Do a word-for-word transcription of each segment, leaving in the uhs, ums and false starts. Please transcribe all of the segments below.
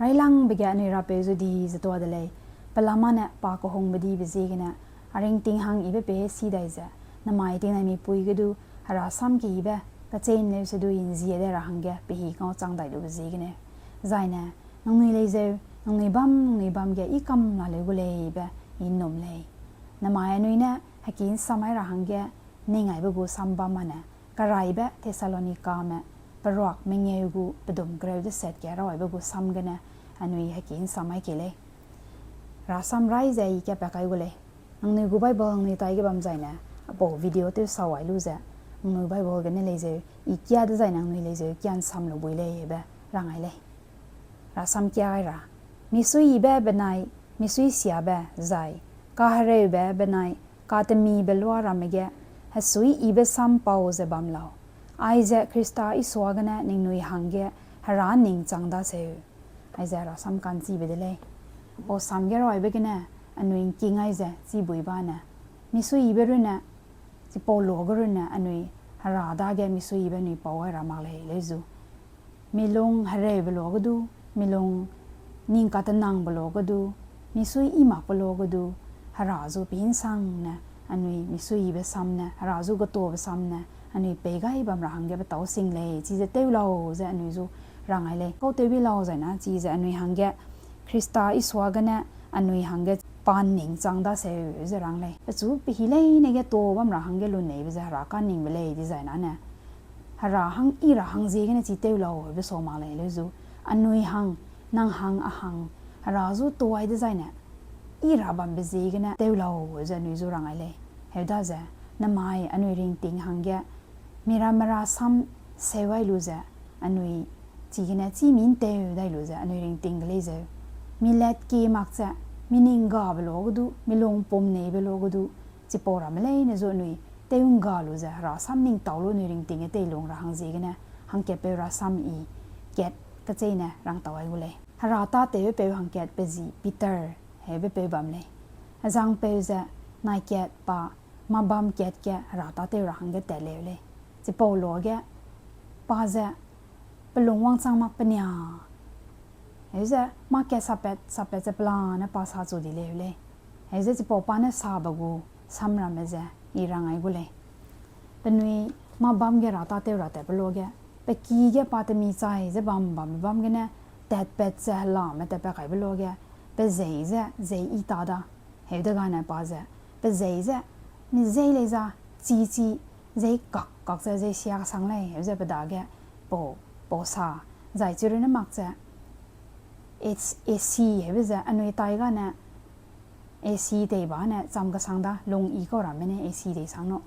Railangbe ge anui Rapeu zu di ze tuâ de lei, pelamane pa kehungbe dibe ziegene, a ringting hang yibe pei si dai ze, namai tingnai mipui ge du, hera sam keyibe, kechei ’nleu se du ’nzie de ra hangge pehî kau chang dai lube ziegene. Zaine, nangnui lei zeu, nangnui bam, nangnui bam ge i kam la leu gu lei be, i ’nnum lei. Namai anui ne, heki ’nsam ai ra hangge, ning aibe gu sam bam mane, karaibe Thessalonikame, peruak mengeu gu pedum kereu deset ge rau aibe gu sam gene, anui heki ’nsam ai kei lei. Rasam rai ze i ka pa kai gu lei. Nangnui gu Bible nangnui taige bam zaine, apau video tew sau ai lu ze, nangnui Bible gene lei zeu, i kia dezaine nangnui lei zeu, kia ’nsam lu bui lei be, rang ai lei. Rasam kia gai ra. Misuiyibe benai, misuisiabe, zai, kahereube benai, katemibe lua ramme ge, hesuiyibe sam pau ze bam lau. Aize Khrista Isua gene ningnui hangge, hera ning chang daseu. Aize rasam ka'nchibe de lei. Pau sam ge rau aibe gene, anui ’ngking ai ze, chibui bane. Misuiyibe runne, chipau luage runne, anui hera dage misuiyibe anui pau ai ra mak lei leu zu. Milung hereube luage du, milung ning katenangbe luage du, misui i makbe luage du, hera zu pehî ’nsangne, anui misuiyibe sam ne, hera zu getobe sam ne, anui pei gai bam ra hangge petâu sing lei, chize tew lau ze anui zu rang ai lei. Kau tewbi lau zaine, chize anui hangge, Khrista Isua gene, anui hangge pa ning chang daseu ze rang lei. Pechu pehî leine ge to bam ra hangge luneibe ze hera kaningbe lei dizai nane. Hera hang i ra hang ziegene chi tew lau be sau mak lei leu zu. Anui hang, nang hang, a hang, hera zu tuai dezaine. I ra bambe ziegene tew lau ze anui zu rang ai lei. Heudaze, namai anui ringting hangge, miramme rasam seu ai lu ze, anui chigene chî mi ’ntew dai lu ze, anui ringting ge lei zeu. Mi lat kie mak ze, mi ning gabe luage du, mi lung pum neibe luage du, chipau ramme leine zu anui, tew ’ngga lu ze, hera sam ning tau lu anui ringting ge teilung ra hang ziegene, hangkatpeu rasam i, kat kecheîne rangtau ai gu lei. Hera tâtewpeu hangkat pe zi Peter, heube peu bam lei. Hezangpeu ze, nai kat pa, mâ bam kat ge hera tâtew ra hangge tat leu lei. Chipau luage, pa ze, pe lung wangchang mak pe nia. Heuze, mâ kat sapat, sapat ze pelane pa sa chu di leu lei. Heuze chipau pa ne sabe gu, samramme ze, i rang ai gu lei. Penui, mâ bam ge hera tâtew ra tatbe luage, pe ki ge pa temi chai ze bam bambe bam gene, tatpat ze helame tatpat kaibe luage, pe zei ze, zei i ta da, heudegane pa ze, pe zei ze, mi zei lei za, chi chi, zei kak kak ze, zei sia kesang lei, heuze pe dage, pau, pau sa, zai chi runne mak ze, AC, heube ze, anui tai gane, AC tei ba ne cham kesang da, lung i kau ramme ne AC tei sang nu.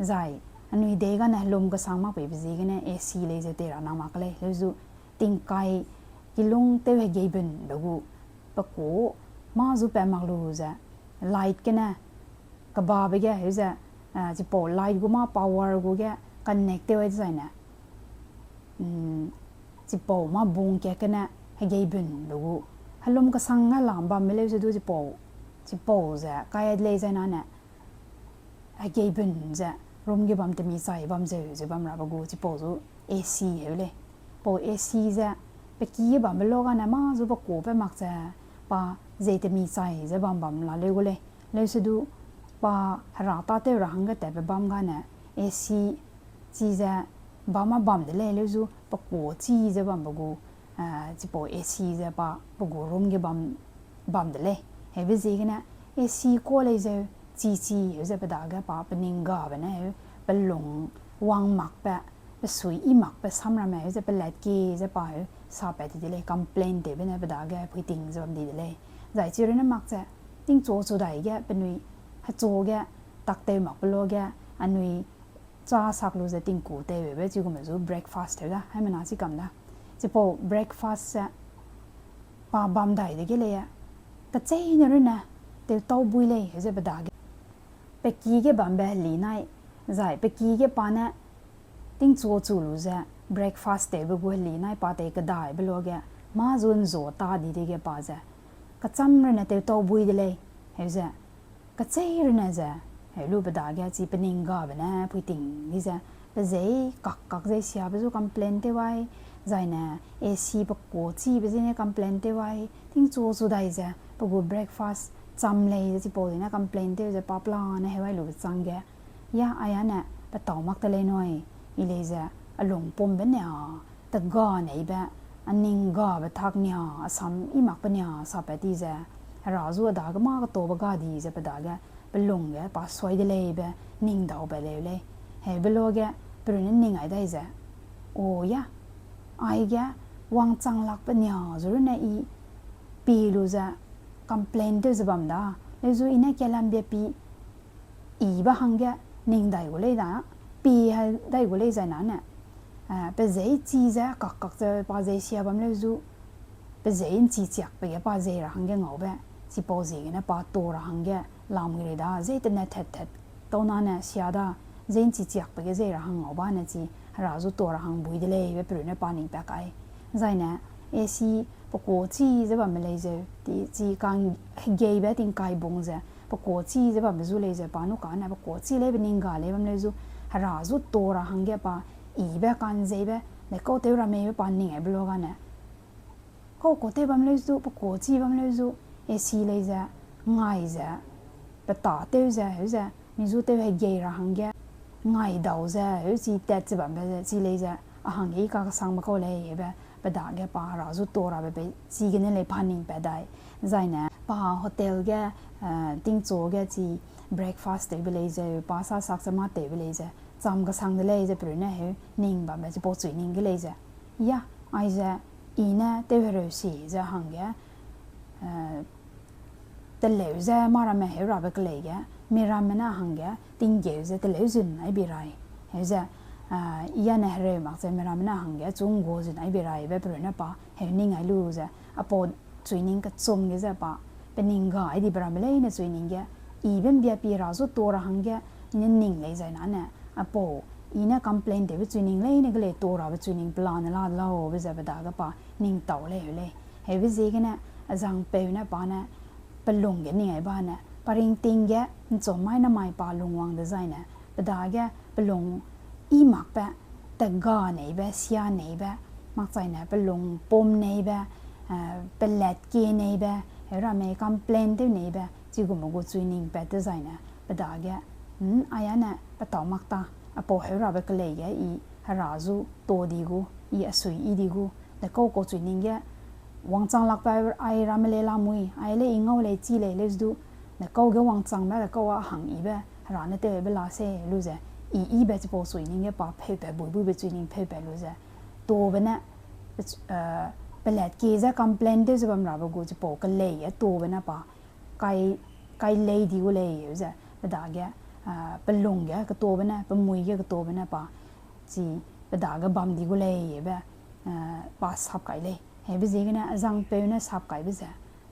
Zai, anui dei gane helum kesang mak peibe ziegene AC lei ze tei ra nang mak lei, leu zu, tingkai, kilung tew hegeibunbe gu, pe ku, mâ zu pat mak lu ze, light gene, kebabe ge, heuze, eh, chipau light gu mâ power gu ge, connect tew ai dezaine. Chipau mâ bung kat gene hegeibunbe gu. Helum kesang helam bambe leu ze du chipau, chipau ze, kai lei zai nane. Hegeibun ze, room ge bam temi chai bam zeu ze bam rabe gu, chipau zu AC heu lei. Pau AC ze, pe ki ge bambe luage ne mâ zu pe kuâ pe mak ze, pa zei temi chai ze bam bam la leu gu lei. Leu se du, pa hera tâtew ra hangge tatbe bam gane, AC chi ze, bam a bam de lei, leu zu pe kuâ chi ze bambe gu, eh, chipau AC ze pa pe gu room ge bam, bam de lei. Heube ziegene, AC kuâ lei zeu, chi chi, heu ze pe dage pa pe ning gabe ne heu, pe lung wang makbe, pe sui i makbe samramme heu ze pe latkie ze pa heu, sapat ti de lei, complain tewbe ne pe dage puiting ze bam di de lei. Zai chi runne mak ze, tingchu chu dai ge penui, hechu ge, tak tew makbe luage, anui, cha sak lu ze tingku tewbe, chigume zu breakfast heu da, haimena chi kam da. Chipau breakfast ze, pa bam dai dege lei, kecheîne runne, tewtau bui lei, heu ze pe dage. Pe ki ge bambe heli nai, zai pe ki ge pa ne, tingchu chu lu ze, breakfast tewbe gu heli nai pa tei kedaibe luage, mâ zu nzua ta di dege pa ze, kecham runne tewtau bui de lei, heu ze, kecheî runne ze, heu lu pe dage chi pe ning gabe ne puiting di ze, pe zei kak kak zei siabe zu complain tew ai, Zaine, A C pe kuâ chibe zene complain tew ai, tingchu chu dai ze, pe gu breakfast cham lei ze chipau zene complain tew ze pa pelane heu ai lube changge. Ya, aia ne, pe tâu mak te lei nui, i lei ze, a lung pumbe nia, tega neibe, a ning gabe tak nia, a sam i makbe nia, sapat ti ze, Hera zu a dage mâ ketaube ga di ze pe dage, pe lung ge pa suai de leibe, ning daube leu lei. Heube luage, pe runne ning ai dai ze, o ya, aige, wangchang lakbe nia, zu runne i, pi lu ze, complain tew ze bam da, leu zu i ne kelambia pi, ibe hangge, ning dai gu lei da, pi hai dai gu lei zai na ne, eh, pe zei chi ze, kak kak ze pa zei sia bam leu zu, pe zei nchi chiakbe ge pa zei ra hangge ngaube, chipau ziegene pa ta ra hangge, lam geri da, zei tene tat tat, tau na ne sia da, zei nchi chiakbe ge zei ra hang ngau ba ne chi, Hera zu ta ra hang bui de leibe pe runne pa ning pa kai. Zaine, A C, pe kuâ chi ze bamme lei zeu, ti chi kang hegeibe tingkai bung ze, pe kuâ chi ze bamme zu lei ze, pa nu kane pe kuâ chi leibe ning ga lei bam leu zu, Hera zu ta ra hangge pa, ibe kanzeibe, de kau tew ra meibe pa ning aibe luage ne. Kau kuâ tew bam leu zu, pe kuâ chi bam leu zu, A C lei ze, ngai ze, pe tâ tew ze, heu ze, mi zu tew hegei ra hangge, ngai dau ze, heu chi tat ze bambe ze, chi lei ze, a hangge i kakesangbe kau lei, hebe, pe dage pa Hera zu ta rabe pe, chigene lei pa ning pat dai. Zaine, pa hotel ge, eh, tingchu ge chi breakfast tewbe lei zeu, pa sa sak ze mâ tewbe lei ze, cham kesang de lei ze pe runne heu, ning bambe chipau chui ning ge lei ze. Ya, aize, i ne tew hereu si ze hangge, eh, teleu ze mâ ramme heu rabe kelei ge, mi ramme ne hangge, tinggeu ze teleu zun ai bi rai. Heu ze, ah, i a ne hereu mak ze mi ramme ne hangge, chu nggua zun ai bi raibe pe runne pa, heu ning ai lu ze, apau chui ning kechum ge ze pa, pe ning ga ai dibe ramme leine chui ning ge, ibe mbia pi Hera zu ta ra hangge, i ne ning lei zai na ne, apau, i ne complain tewbe chui ning leine ge lei ta rabe chui ning pelane la laube ze pe dage pa, ning tau lei heu lei. Heube ziegene, a zangpeu ne pa ne, pe lung ge ning ai ba ne, pa ringting ge, nchum mai namai pa lungwang dezaine, pe dage, pe lung i makbe, tega neibe, sia neibe, makchaine pe lung pum neibe, eh, pelatkie neibe, heu ramme complain tew neibe, chigume gu chui ning pat dezaine, pe dage, hmm, aia ne, pe tâu mak ta, apau heu rabe kelei ge i, Hera zu ta di gu, i a sui i di gu, de kau kau chui ning ge, wangchang lakbe ai ramme le lamui, ai le i ngau lei chi lei leu zu du, de kau ge wangchangbe, de kau a hang ibe, Hera ne tewbe la se lu ze, i ibe chipau chui ning ge pa pheupat bui buibe chui ning pheupat lu ze, tabe ne, eh, pelatkie ze complain tew ze bam rabe gu chipau kelei ge tabe ne pa, kai, kai lei di gu lei heu ze, pe dage, ah, pe lung ge ketabe ne, pe mui ge ketabe ne pa, chi, pe dage bam di gu lei hebe, eh, pa sap kai lei. Heube ziegene a zangpeu ne sap kaibe ze,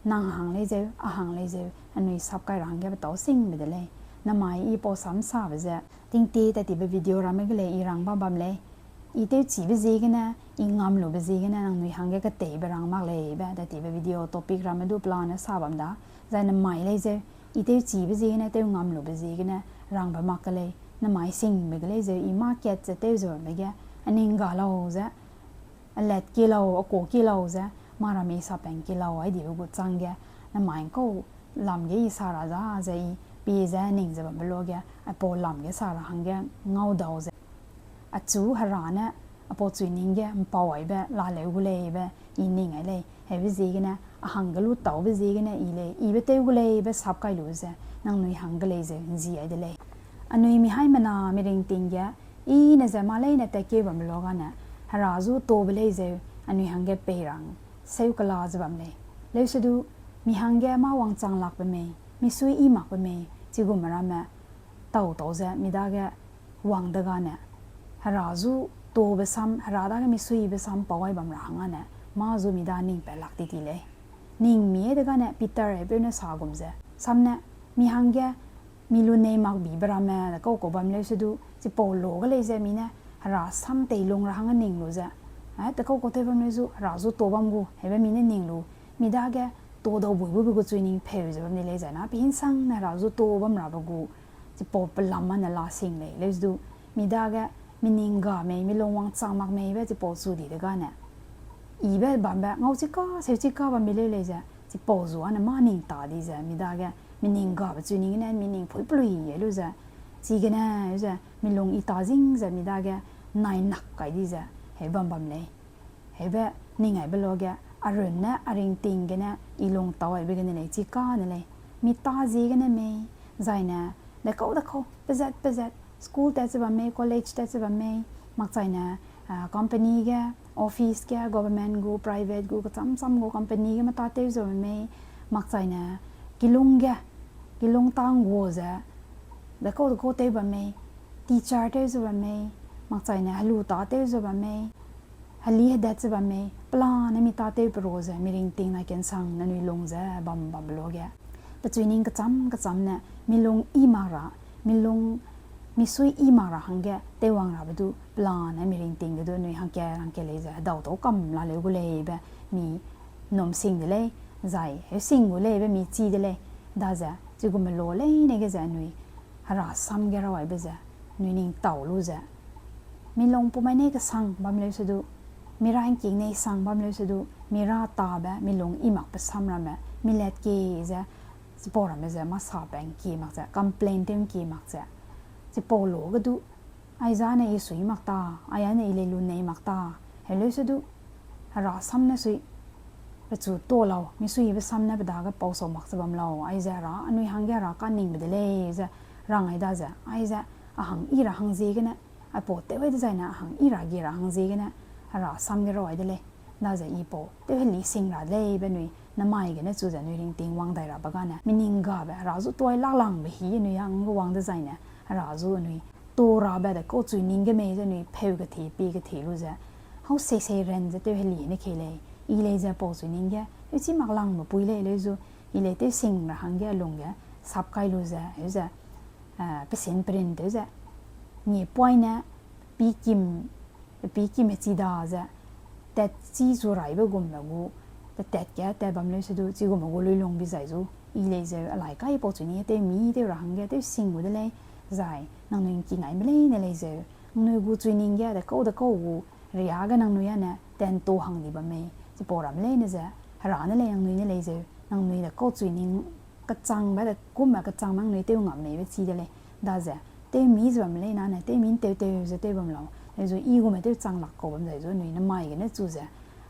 nang hang lei zeu, a hang lei zeu, anui sap kai ra hangge pe tâu singbe de lei. Namai i pau samsabe ze, tingtie tat tibe video ramme ge lei i rang bam bam lei. I tewchibe ziegene, i ngam lube ziegene, nangnui hangge keteibe rang mak leibe, tat tibe video topic ramme du pelane sa bam da, zai namai lei zeu, i tewchibe ziegene, tew ngam lube ziegene, rangbe mak ke lei, namai singbe ge lei zeu, i mâ kat ze tew ze bambe ge, a ning ga lau ze, a lat ki lau, a ka ki lau ze, mâ ramme i sapen ki lau, ai dibe gu changge, namai ngkau lam ge i sa ra za ze i, pie ze ning ze bambe luage, aipau lam ge sa ra hangge ngau dau ze. Achu Hera ne, aipau chui ning ge mpau aibe, laleu gu leibe, i ning ai lei, heube ziegene, a hangge lu taube ziegene i lei, ibe tew gu leibe sap kai lu ze, nangnui hangge lei zeu nzi ai de lei. Anui mihaimena miringting ge, i ne ze mâ leine tatkeu bambe luage ne, Hera zu tabe lei zeu, anui hangge pei rang, seu kela ze bam lei. Leusedu, mi hangge mâ wangchang lakbe mei, misui i makbe mei, chigume ramme, tau tau ze, mi dage wang degane, Hera zu tabe sam, Hera dage misuibe sam pau ai bam ra hangge ne, mâ zu mi da ning pat lak ti ti lei. Ning mie degane Peter heupeu ne sa gum ze, sam ne, mi hangge, mi lu nei mak bibe ramme, de kau kau bam leusedu, chipau luage lei ze mi ne, Hera sam teilung ra hangge ning lu ze, eh, de kau kau tew bam leu zu, Hera zu ta bam gu, heube mi ne ning lu, mi dage, ta dau bui bube gu chui ning pheu ze bam di lei zai na, pe hinsang ne Hera zu ta bam rabe gu, chipau pelam â ne la sing lei, leusedu, mi dage, mi ning ga mei, mi lung wangchang mak meibe, chipau chu di degane. ibe bambe ngau chika, seu chika bambe leu lei ze, chipau zu ane mâ ning ta di ze, mi dage, mi ning gabe chui ning gene, mi ning phui pelui e lu ze, chigene, ze, mi lung i ta zing ze, mi dage, nai nak kai di ze, heu bam bam lei. Heube, ning aibe luage, a runne, a ringting gene, i lung tau aibe gene lei, chika ne lei. Mi ta ziegene mei, zaine, dekau dekau, pezat pezat, school tat ze bam mei, college tat ze bam mei, makchaine, ah, company ge, office ge, government gu, private gu, kecham cham gu, company ge meta tew ze bam mei, makchaine, kilung ge, kilung tang gu ze, dekau dekau tew bam mei, teacher tew ze bam mei, makchaine, helu ta tew ze bam mei, heli hedat ze bam mei, pelane mi ta tew peru ze, mi ringting na kensang nanui lung ze bam bambe luage. Pechui ning kecham kecham ne, mi lung i mak ra, mi lung, mi sui i mak ra hangge, tewwang rabe du, pelane mi ringting ge du, anui hangke, hangke lei ze, hedau tau kam la leu gu leibe, mi num sing de lei, zai, heu sing gu leibe mi chi de lei, daze, chigume lo leine ge ze anui, hera sam ge rawaibe ze, anui ning tau lu ze, mi lung pumai nei kesang bam leu se du, mi ra ngking nei sang bam leu se du, mi ra tabe, mi lung i makbe sam ramme, mi let ke ze, chipau ramme ze, masa pe ngkie mak ze, complain tew ngkie mak ze, chipau lo ge du, ai zane i sui mak ta, ai ane i lei lu nei mak ta, heu leu se du, hera sam ne sui, pechu ta lau, mi suibe sam ne pe dage pau sau mak ze bam lau, aize hera, anui hangge hera kaningbe de lei, ze, rang ai daze, aize, a hang i ra hang ziegene, aipau tew ai dezaine, a hang i ra ge ra hang ziegene, hera sam ge rawai de lei, daze i pau, tew heli sing ra de leibe anui, namai gene chu ze anui ringting wang dai rabe gane, mi ning gabe, hera zu tuai laklangbe hi anui hangge wang dezaine, hera zu anui, ta rabe dekau chui ning ge mei ze anui pheu kethe, pie kethe lu ze, hau sei sei ran ze tew heli ne kei lei, i lei ze pau chui ning ge, eu chi mak langbe pui lei leu zu, i lei tew sing ra hangge lung ge, sap kai lu ze, heu ze, ah, pesin perin tew ze, nie poine, pi kim, pi kim hechida ze, tat chi zu raibe gumme gu, te tat ge, tat bam leu se du, chigume gu lui lung bi zai zu, i lei zeu, alai kai pau chui ning ge tew mi tew ra hangge, tew sing gu de lei, zai, nangnui ngking aime leine lei zeu, nangnui gu chui ning ge, dekau dekau gu, ria ge nangnui ane, tan ta hang di bam mei, chipau ramme leine ze, hera ne lei nangnui ne lei zeu, nangnui dekau chui ning kechangbe de kumme kechangbe nangnui tew ngam meibe chi de lei, daze, tew mi ze bamme leine ane, tew mi ntew tew ze tew bam lau, leu zu i gume tew chang lak kau bam zai zu anui namai gene chu ze,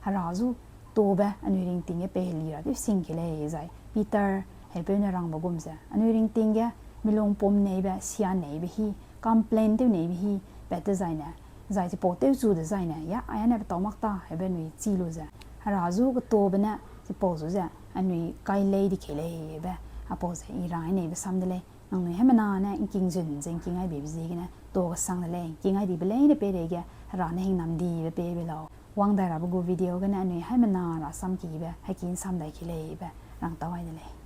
hera zu tabe anui ringting ge pei heli ra tew sing kei lei zai, Peter, heipeu ne rangbe gum ze, anui ringting ge, mi lung pum neibe, sia neibe hi, complain tew neibe hi, pat dezaine, zai chipau tew chu dezaine, ya, ai ane petau mak ta, heube anui chi lu ze, hera zu ketabe ne, chipau zu ze, anui kai lei di kei lei, heube, apau ze i rang ai neibe sam de lei, nangnui haimena ne ngking zun ze ngking ai beibe ziegene, ta kesang de lei, ngking ai dibe leine peireige, hera ne hingnam dibe pei bei lau. Wang dai rabe gu video gene anui haimena ra sam kibe, heki nsam dai kei leibe, rang tau ai de lei.